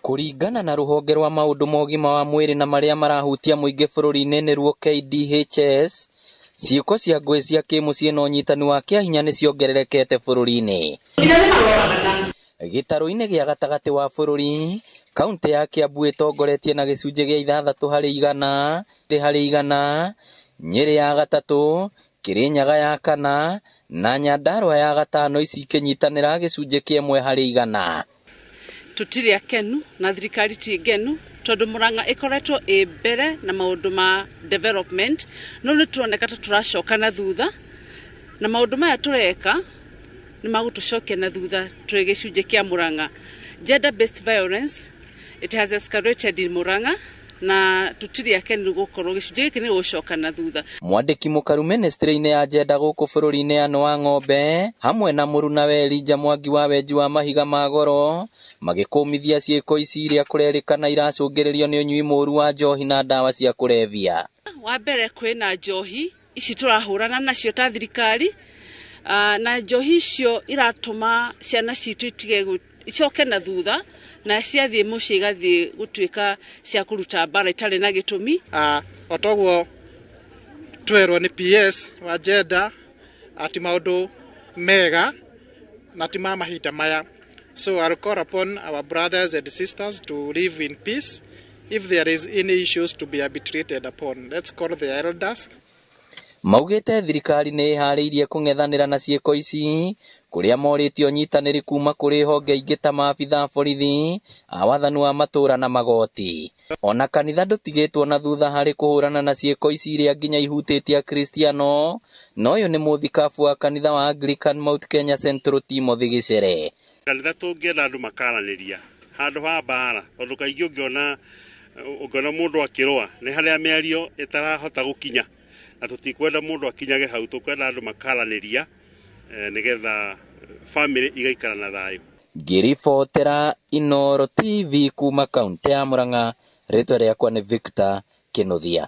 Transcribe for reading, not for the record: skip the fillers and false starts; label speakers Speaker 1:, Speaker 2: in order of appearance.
Speaker 1: Kũringana na rũhonge rwa maũndũ ma ũgima wa mwĩrĩ na marĩa marahutia mũingĩ bũrũri-inĩ nĩruo KDHS, ciĩko cia ngũĩ cia kĩmũciĩ na ũnyitani wa kĩahinya nĩ ciongererekete bũrũri-inĩ. Gĩtarũ-inĩ gĩa gatagatĩ wa bũrũri, kaũntĩ ya Kiambu ĩtongoretie na gĩcunjĩ gĩa 6% harĩ igana, Nyĩrĩ ya gatatũ, Kĩrĩnyaga ya kana, na Nyandarua ya gatano ici ikĩnyitanĩra gĩcunjĩ kĩa 1%.
Speaker 2: Tũtirĩ akenu na thirikari ti ngenu tondũ Murang'a ĩkoretwo ĩ mbere na maũndũ ma development, no nĩ tũroneka ta tũracoka na thutha, na maũndũ maya tũreka nĩ magũtũcokia na thutha twĩ gĩcunjĩ kĩa Murang'a. Gender based violence, it has escalated in Murang'a, na tũtirĩ akenu gũkorwo gĩcunjĩ gĩkĩ nĩ gũcoka na thutha.
Speaker 1: Mwandĩki mũkaru ministry-inĩ ya Jenda gũkũ bũrũri-inĩ Anne Wang'ombe hamwe na mũrunawe Elijah Mwangi wa wenji wa mahiga ma goro magĩkũmithia ciĩko ici iria kũrerĩkana iracũngĩrĩrio nĩ ũnyui mũru wa njohi na ndawa cia kũrebia.
Speaker 2: Wa mbere, kwĩna njohi ici tũrahũrana nacio ta thirikari, na njohi icio iratũma ciana citũ itige icoke na thutha, na ciathiĩ mũciĩ igathiĩ gũtuĩka cia kũruta mbara itarĩ na gĩtũmi.
Speaker 3: O toguo twerwo nĩ PS wa gender ati maũndũ mega na ti ma mahinda maya. So I'll call upon our brothers and sisters to live in peace. If there is any issues to be arbitrated upon, let's call the elders.
Speaker 1: Maugĩte thirikari nĩ ĩharĩirie kũng'ethanĩra na ciĩko ici, kũrĩa morĩtie ũnyitanĩri kuma kũrĩ honge ingĩ ta maabitha a borithi, a wathani wa matũũra na magoti. Ona kanitha ndũtigĩtwo na thutha harĩ kũhũrana na ciĩko ici iria nginya ihutĩtie Akristiano, na ũyũ nĩ mũthikabu wa kanitha wa Anglican Mount Kenya Central Timothy Gĩcere.
Speaker 4: Kanitha tũngĩenda andũ makaranĩria handũ ha mbara, tondũ kaingĩ ũngĩona mũndũ akĩrũa nĩ harĩa mĩario ĩtarahota gũkinya, na tũtikwenda mũndũ akinyage hau, tũkwenda andũ makaranĩria nĩgetha family igaikara na thayũ.
Speaker 1: Ngĩribotera Inooro TV kuma kaunti ya Murang'a, rĩtwa rĩakwa nĩ Victor Kĩnuthia.